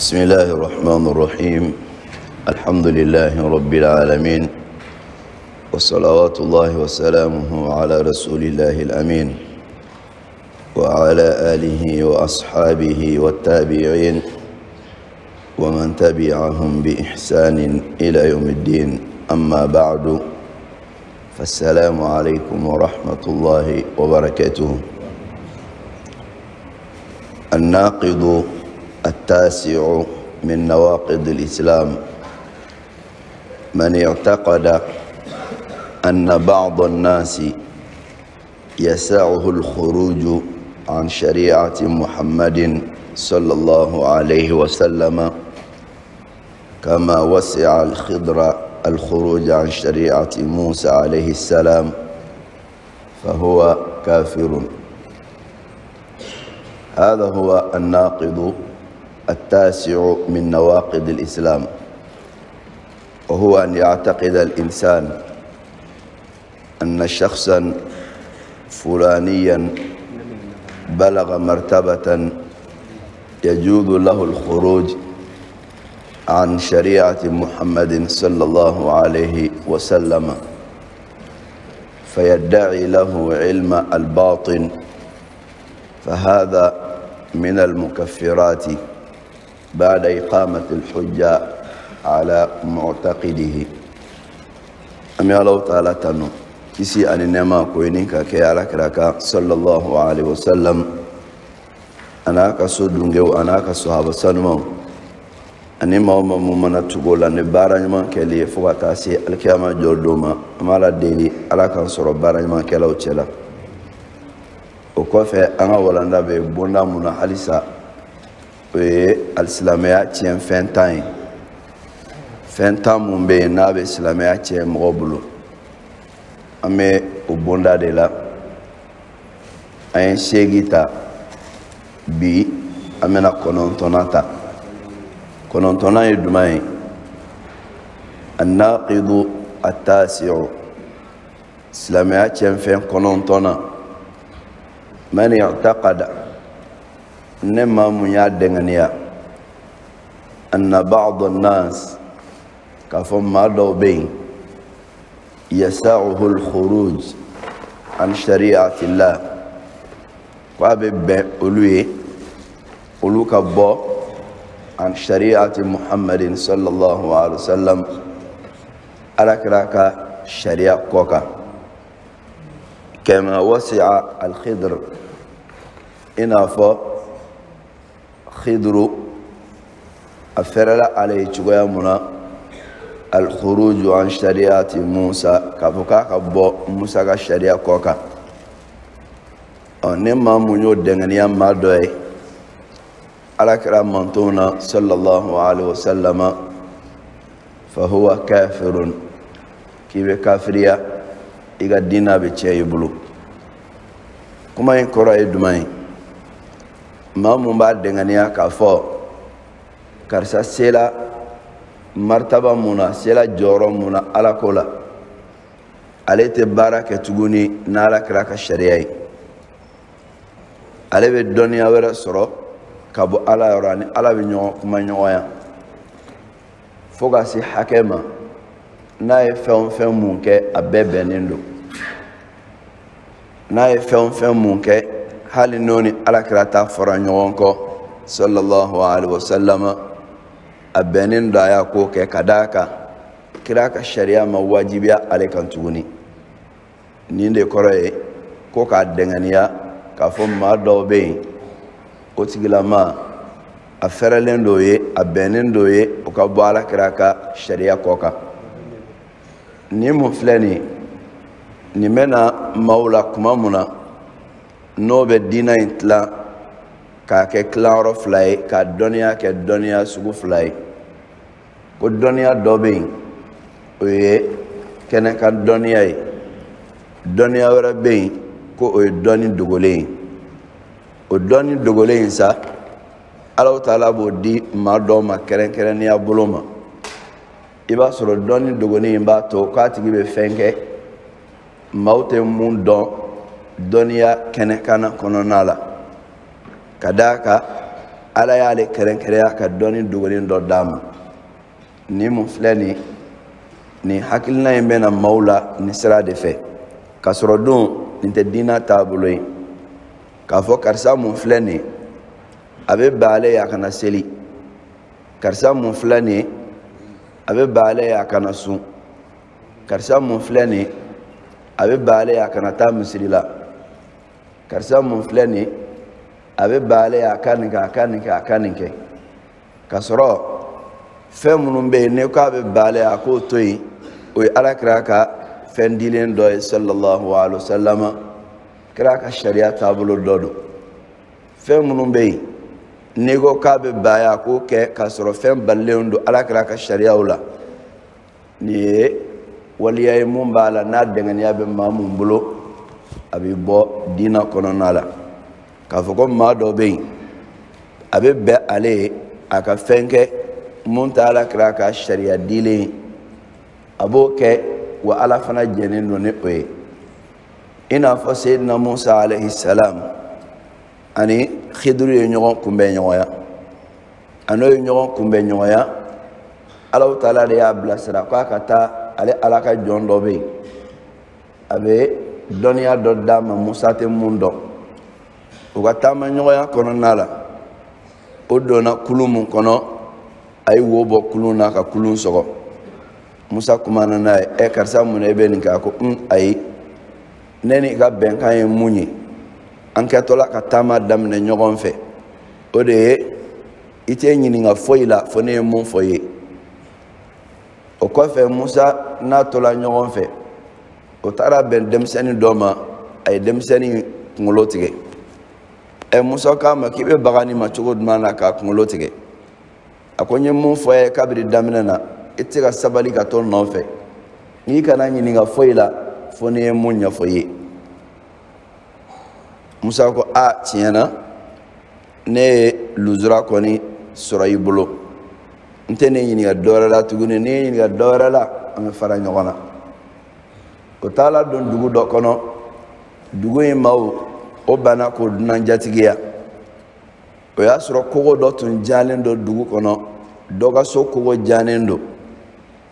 بسم الله الرحمن الرحيم. الحمد لله رب العالمين، وصلوات الله وسلامه على رسول الله الأمين وعلى آله وأصحابه والتابعين ومن تبعهم بإحسان إلى يوم الدين. أما بعد، فالسلام عليكم ورحمة الله وبركاته. الناقض التاسع من نواقض الإسلام من اعتقد أن بعض الناس يسعه الخروج عن شريعة محمد صلى الله عليه وسلم كما وسع الخضر الخروج عن شريعة موسى عليه السلام فهو كافر. هذا هو الناقض التاسع من نواقض الإسلام، وهو أن يعتقد الإنسان أن شخصا فلانيا بلغ مرتبة يجوز له الخروج عن شريعة محمد صلى الله عليه وسلم، فيدعي له علم الباطن، فهذا من المكفرات بعد إقامة الحجة على معتقده. An bɛ Alahu Taala tanu, kisi ani nɛɛma ko ɲini ka kɛ ala kira kan sallallahu alaihi wasallam, a n'a ka so dungew, a n'a ka sahaba sanumaw, ani maa o maa mun mana tugu o la ni baara ɲuman kɛli ye fo ka taa se alikiyama jɔ don ma. An b'Ala deli, Ala k'an sɔrɔ baara ɲuman kɛlaw cɛ la. O kɔfɛ, an ka walanda bɛ bonda mun na halisa, o ye alisilamɛya tiɲɛ fɛn 10 ye. Fɛn 10 mun bɛ yen n'a bɛ silamɛya tiɲɛ mɔgɔ bolo, an bɛ o bonda de la. An ye 8 ta, bi an bɛna 9nan ta. 9nan ye jumɛn ye? Annaqidu attasi'u, silamɛya tiɲɛfɛn 9nan, man i'taqada, ne maa mun y'a dɛngɛniya, anna ba'd an-nas, k'a fɔ maa dɔw bɛ yen, yasa'uhu al-khuruj an shari'atillah, ko a bɛ bɛn olu ye olu ka bɔ an shari'ati Muhammadin sallallahu alaihi wasallam, alakira ka sariya kɔ kan, kama wasi'a al-khidr, i n'a fɔ khidru a fɛrɛla ale ye cogoya mun na, al-khuruju an shari'ati Musa, k'a fɔ k'a ka bɔ Musa ka sariya kɔ kan. Ɔ, ni maa mun y'o dɛngɛniya maa dɔ ye alakira mantonw na sallallahu alaihi wasallam, fahuwa kafirun, k'i bɛ kafiriya, i ka diinɛ bɛ tiɲɛ i bolo. Kuma in kɔrɔ ye jumɛn ye? Maa mun b'a dɛngɛniya k'a fɔ karisa sela martaba mun na, sela jɔyɔrɔ mun na ala ko la, ale tɛ baara kɛ tuguni n'ala kɛra ka sariya ye, ale bɛ dɔnniya wɛrɛ sɔrɔ ka bɔ ala yɔrɔ, ani ala bɛ ɲɔgɔn kuma ɲɔgɔnya fo ka se hakɛ ma, n'a ye fɛn o fɛn mun kɛ a bɛɛ bɛnnen don, n'a ye fɛn o fɛn mun kɛ hali n'o ni alakira ta fɔra ɲɔgɔn kɔ sallallahu alaihi wasallam, a bɛnnen don a y'a ko kɛ, ka d'a kan kira ka sariya ma wajibiya ale kan tuguni. Nin de kɔrɔ ye ko k'a dɛngɛniya k'a fɔ maa dɔw bɛ yen, o tigilama a fɛrɛlen dɔ ye, a bɛnnen dɔ ye, o ka bɔ alakira ka sariya kɔ kan. Nin mun filɛ nin ye, nin bɛna maaw la kuma mun na, n'o bɛ diinɛ in tilan k'a kɛ tilayɔrɔ 2 ye, ka dɔnniya kɛ dɔnniya sugu 2 ye. Ko dɔnniya dɔ bɛ yen, o ye kɛnɛkan dɔnniya ye, dɔnniya wɛrɛ bɛ yen ko o ye dɔnni dogolen ye. O dɔnni dogolen in sa, Alahu Taala b'o di maa dɔw ma kɛrɛnkɛrɛnnenya bolo ma. I b'a sɔrɔ dɔnni dogolen in b'a to k'a tigi bɛ fɛn kɛ maaw tɛ mun dɔn dɔnniya kɛnɛkanna kɔnɔna la, ka d'a kan Ala y'ale kɛrɛnkɛrɛnya ka dɔnni dogolen dɔ d'a ma. Nin mun filɛ nin, nin hakilina in bɛna maaw la nin sira de fɛ, k'a sɔrɔ dun nin tɛ diina taabolo ye. K'a fɔ karisa mun filɛ nin, a bɛ bɛn ale ye a kana seli, karisa mun filɛ nin, a bɛ bɛn ale ye a kana sun, karisa mun filɛ nin, a bɛ bɛn ale ye a kana taa misiri la, karisa mun filɛ nin, a bɛ bɛn ale ye a ka nin kɛ, a ka nin kɛ, a ka nin kɛ. K'a sɔrɔ fɛn minnu bɛ yen, ne k'a bɛ bɛn ale ye a k'o to yen, o ye Ala kira ka fɛn dilen dɔ ye sallallahu alaihi wa sallam, kira ka sariya taabolo dɔ don. Fɛn minnu bɛ yen, n'i ko k'a bɛ bɛn a ye a k'o kɛ, k'a sɔrɔ fɛn balilen don Ala kira ka sariyaw la, nin ye waleya ye mun b'a la n'a dɛngɛniya bɛ maa mun bolo, a bɛ bɔ diinɛ kɔnɔna la. K'a fɔ ko maa dɔ bɛ yen, a bɛ bɛn ale ye a ka fɛn kɛ mun tɛ Ala kira ka sariya dilen ye, a b'o kɛ, wa Ala fana jɛnnen don ni o ye. I n'a fɔ Seyidina Musa alayhi salam ani Khidru ye ɲɔgɔn kunbɛn ɲɔgɔnya, a n'o ye ɲɔgɔn kunbɛn ɲɔgɔnya, Alahu taala de y'a bilasira k'a ka taa ale Ala ka jɔn dɔ bɛ yen, a bɛ dɔnniya dɔ d'a ma Musa tɛ mun dɔn. U ka taama ɲɔgɔnya kɔnɔna la, o donna kulun mun kɔnɔ, a ye wo bɔ kulun na ka kulun sɔgɔ. Musa kumana n'a ye, ɛ karisa mun na e bɛ nin kɛ? A ko ayi, ne n'i ka bɛnkan ye mun ye, an kɛtɔla ka taama daminɛ ɲɔgɔn fɛ, o de ye i tɛ ɲininka foyi la fo ne ye mun fɔ i ye. O kɔfɛ Musa n'a tola ɲɔgɔn fɛ, o taara bɛn denmisɛnnin dɔ ma, a ye denmisɛnnin kunkolo tigɛ. Ɛ Musa k'a ma k'i bɛ baga nin ma cogo jumɛn na k'a kunkolo tigɛ? A ko n ye mun fɔ a ye kabiri daminɛ na, i tɛ se ka sabali ka to nɔfɛ, n'i kana ɲininka foyi la fo n'i ye mun ɲɛfɔ i ye. Musa ko a tiɲɛ na ne ye luzura kɔni sɔrɔ i bolo, n tɛ ne ɲininka dɔ wɛrɛ la tuguni, n'i ye ɲininka dɔ wɛrɛ la an bɛ fara ɲɔgɔn na. O taala don dugu dɔ kɔnɔ, dugu in maaw o banna k'o dunan jatigiya. O y'a sɔrɔ kogo dɔ tun jalen don dugu kɔnɔ, dɔ ka so kogo janen don.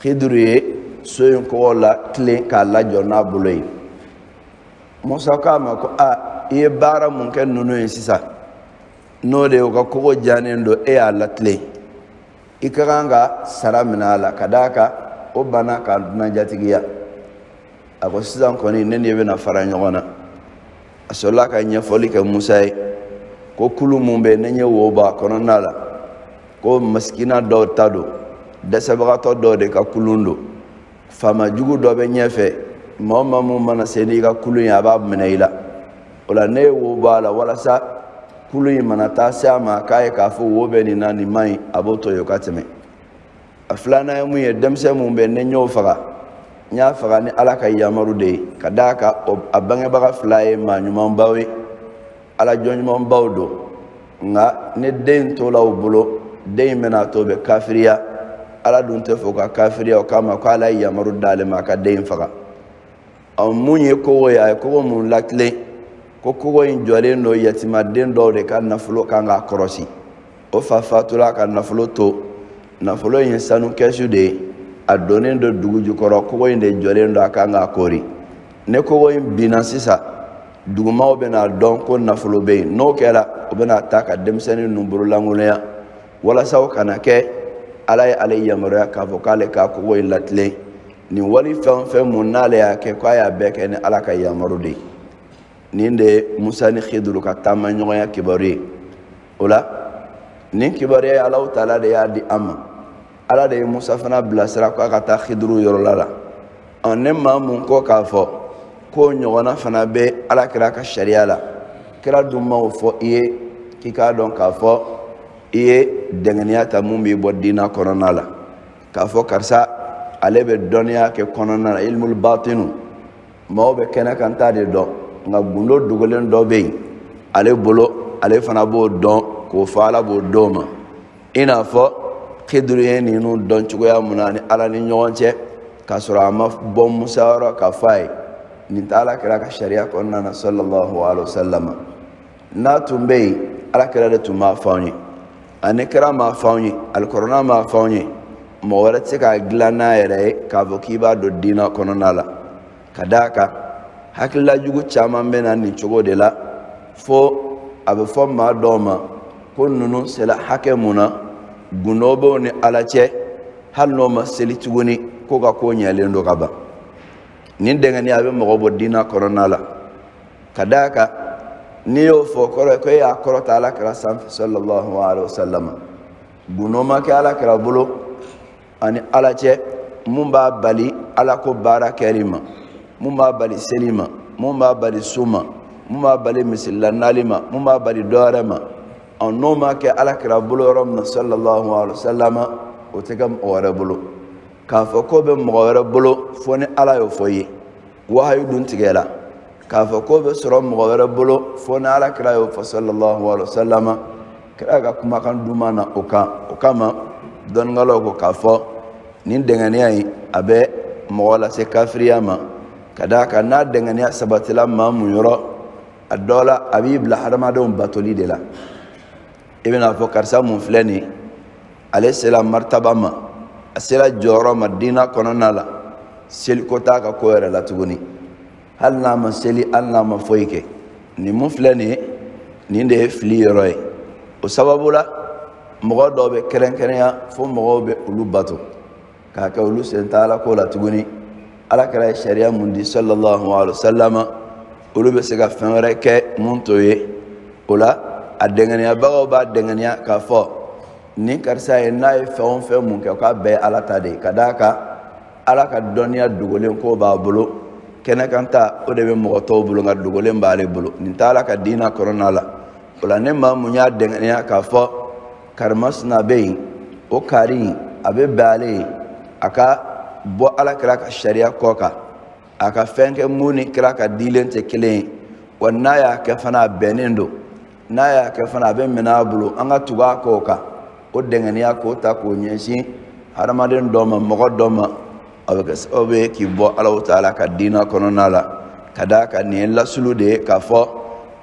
Khidru ye so in kogo la tilen k'a lajɔ n'a bolo ye. Musa k'a ma ko a i ye baara mun kɛ ninnu ye sisan, n'o de ye u ka kogo janen don, e y'a latilen, i ka kan ka sara minɛ a la, ka d'a kan o banna k'a dunan jatigiya. A ko sisan kɔni ne ni e bɛna fara ɲɔgɔn na. A sɔrɔla ka ɲɛfɔli kɛ Musa ye ko kulu mun bɛ yen, ne ɲɛ wo b'a kɔnɔna la, ko masikina dɔw ta don, dɛsɛbagatɔ dɔw de ka kulun don, faama jugu dɔ bɛ ɲɛfɛ, maa o maa mun mana se n'i ka kulun ye a b'a minɛ i la. O la ne ye wo bɔ a la walasa kulun in mana taa se a ma k'a ye k'a fɔ wo bɛ nin na, nin man ɲi, a b'o to yen o ka tɛmɛ. A filanan ye mun ye, denmisɛn mun bɛ yen, ne y'o faga, n y'a faga ni Ala ka yamaru de ye, ka d'a kan a bangebaga fila ye maa ɲumanbaw ye, Ala jɔn ɲumanbaw don, nka ni den tola u bolo, den in bɛna to bɛ kafiriya, Ala dun tɛ fɛ ka kafiriya, o kama ko Ala ye yamaru d'ale ma a ka den in faga. Ɔ mun ye kogo ye, a ye kogo mun latilen, ko kogo in jɔlen don yatimaden dɔw de ka nafolo kan k'a kɔrɔsi. O fa fatula ka nafolo to, nafolo in ye sanu kɛsu de ye, a donnen don dugu jukɔrɔ, kogo in de jɔlen don a kan k'a kori. Ni kogo in binna sisan, dugumaw bɛna dɔn ko nafolo bɛ yen, n'o kɛra o bɛna ta ka denmisɛnnin ninnu bolo lankolonya, walasa o kana kɛ Ala ye ale yamaruya k'a fɔ k'ale ka kogo in latilen. Nin wali fɛn o fɛn mun n'ale y'a kɛ, k'a y'a bɛɛ kɛ ni Ala ka yamaru de ye. Nin de ye Musa ni Khidru ka taama ɲɔgɔnya kibaru ye. O la nin kibaruya ye Alahu taala de y'a di an ma. Ala de ye Musa fana bilasira k'a ka taa Khidru yɔrɔ la. Ɔ ne maa mun ko k'a fɔ k'o ɲɔgɔnna fana bɛ Ala kira ka sariya la, kira dun m'o fɔ i ye k'i k'a dɔn k'a fɔ i ye dɛngɛniya ta mun b'i bɔ diinɛ kɔnɔna la, k'a fɔ karisa ale bɛ dɔnniya kɛ kɔnɔna na, ilmul batinu, maaw bɛ kɛnɛ kan ta de dɔn, nka gundo dogolen dɔ bɛ yen ale bolo, ale fana b'o dɔn k'o fɔ Ala b'o d'o ma. I n'a fɔ Khidru ye ninnu dɔn cogoya mun na ni Ala ni ɲɔgɔn cɛ, k'a sɔrɔ a ma bɔ Musa yɔrɔ k'a fɔ a ye nin tɛ Ala kira ka sariya kɔnɔna na sallallahu alaihi wa sallam. N'a tun bɛ yen, Ala kira de tun b'a fɔ anw ye. Ani kira m'a fɔ anw ye, alikɔrɔna m'a fɔ anw ye, mɔgɔ wɛrɛ tɛ se k'a dilan n'a yɛrɛ ye k'a fɔ k'i b'a don diinɛ kɔnɔna la. Ka d'a kan hakilila jugu caman bɛ na nin cogo de la, fo a bɛ fɔ maa dɔw ma ko ninnu sera hakɛ mun na, gundo b'o ni Ala cɛ, hali n'o ma seli tuguni ko ka ko ɲɛlen don ka ban. Nin dɛngɛniya a bɛ mɔgɔ bɔ diinɛ kɔnɔna la. Ka d'a kan n'i y'o fɔ kɔrɔ ye ko e y'a kɔrɔta Ala kira sanfɛ sallallahu alaihi wa sallam. Gundo ma kɛ Ala kira bolo ani Ala cɛ mun b'a bali Ala ko baara kɛli ma, mun b'a bali seli ma, mun b'a bali sun ma, mun b'a bali misiri nali ma, mun b'a bali dɔwɛrɛ ma. Ɔ n'o ma kɛ Ala kira bolo yɔrɔ min na sallallahu alaihi wa sallam, o tɛ kɛ mɔgɔ wɛrɛ bolo. K'a fɔ k'o bɛ mɔgɔ wɛrɛ bolo fo ni Ala y'o fɔ i ye, wahayu dun tigɛla. K'a fɔ k'o bɛ sɔrɔ mɔgɔ wɛrɛ bolo fo ni Ala kira y'o fɔ sallallahu alaihi wa sallam, kira ka kumakan duman na o kan. O kama dɔnnikɛlaw ko k'a fɔ nin dɛngɛniya in a bɛ mɔgɔ lase kafiriya ma. Ka d'a kan n'a dɛngɛniya sabatila maa mun yɔrɔ, a dɔ la a b'i bila hadamadenw batoli de la. I bɛna fɔ karisa mun filɛ nin ye, ale sera martaba ma, a sera jɔyɔrɔ ma diinɛ kɔnɔna la, seliko t'a ka ko yɛrɛ la tuguni. Hali n'a ma seli, hali n'a ma foyi kɛ, nin mun filɛ nin ye, nin de ye fili yɔrɔ ye. O sababu la mɔgɔ dɔw bɛ kɛrɛnkɛrɛnya fo mɔgɔw bɛ olu bato k'a kɛ olu sen t'a la ko la tuguni. Ala kɛra ye sariya mun di sallallahu alaihi wa sallam, olu bɛ se ka fɛn wɛrɛ kɛ mun t'o ye. O la a dɛngɛniyabagaw b'a dɛngɛniya k'a fɔ nin karisa ye n'a ye fɛn o fɛn mun kɛ k'a bɛɛ ye Ala ta de ye. Ka d'a kan Ala ka dɔnniya dogolen ko b'a bolo, kɛnɛkan ta o de bɛ mɔgɔ tɔw bolo, nka dogolen b'ale bolo. Nin t'a Ala ka diinɛ kɔnɔna la. O la ne maa mun y'a dɛngɛniya k'a fɔ karimasina bɛ yen, o kari in a bɛ bɛn ale ye, a ka bɔ Ala kira ka sariya kɔ kan, a ka fɛn kɛ mun ni kira ka dilen tɛ kelen ye, wa n'a y'a kɛ fana a bɛnnen don, n'a y'a kɛ fana a bɛ minɛ a bolo, an ka tugu a kɔ o kan. O dɛngɛniya k'o ta k'o ɲɛsin hadamaden dɔ ma, mɔgɔ dɔ ma, a bɛ kɛ sababu ye k'i bɔ Alahu taala ka diinɛ kɔnɔna la. Ka d'a kan nin ye lasulu de ye k'a fɔ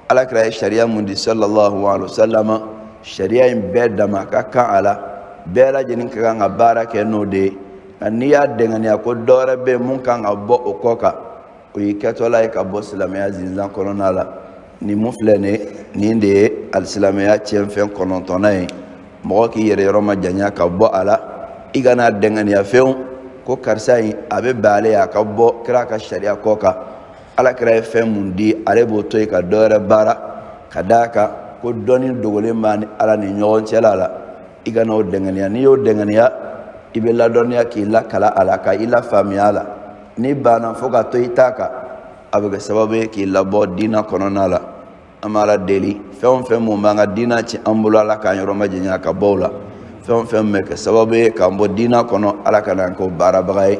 Ala kira ye sariya mun di sallallahu alaihi wa sallam, sariya in bɛɛ dama ka kan a la, bɛɛ lajɛlen ka kan ka baara kɛ n'o de ye. Nka n'i y'a dɛngɛniya ko dɔ wɛrɛ bɛ yen mun kan ka bɔ o kɔ kan, o y'i kɛtɔla ye ka bɔ silamɛya zinzan kɔnɔna la. Nin mun filɛ nin ye, nin de ye alisilamɛya tiɲɛfɛn 9nan ye. Mɔgɔ k'i yɛrɛ yɔrɔ ma janya ka bɔ a la, i kana dɛngɛniya fewu ko karisa in a bɛ bɛn ale ye a ka bɔ kira ka sariya kɔ kan. Ala kira ye fɛn mun di, ale b'o to yen ka dɔ wɛrɛ baara. Ka d'a kan ko dɔnni dogolen b'a ni Ala ni ɲɔgɔn cɛla la, i kana o dɛngɛniya. N'i y'o dɛngɛniya, i bɛ ladɔnniya k'i lakala a la, ka i lafaamuya a la. N'i banna fo ka to i ta kan, a bɛ kɛ sababu ye k'i labɔ diinɛ kɔnɔna la. An bɛ Ala deli, fɛn o fɛn mun b'an ka diinɛ ci an bolo, Ala k'an yɔrɔ majanya ka bɔ o la. Fɛn o fɛn bɛ kɛ sababu ye k'an bɔ diinɛ kɔnɔ, Ala ka n'an k'o baarabaga ye.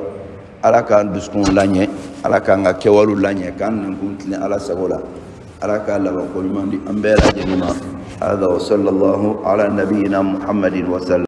Ala k'an dusukun laɲɛ, Ala k'an ka kɛwalew laɲɛ, k'an nɛnkun tilen Ala sago la. Ala k'a laban ko ɲuman di an bɛɛ lajɛlen ma. Hada wa sallallahu ala nabiyina Muhammadin wa sallam.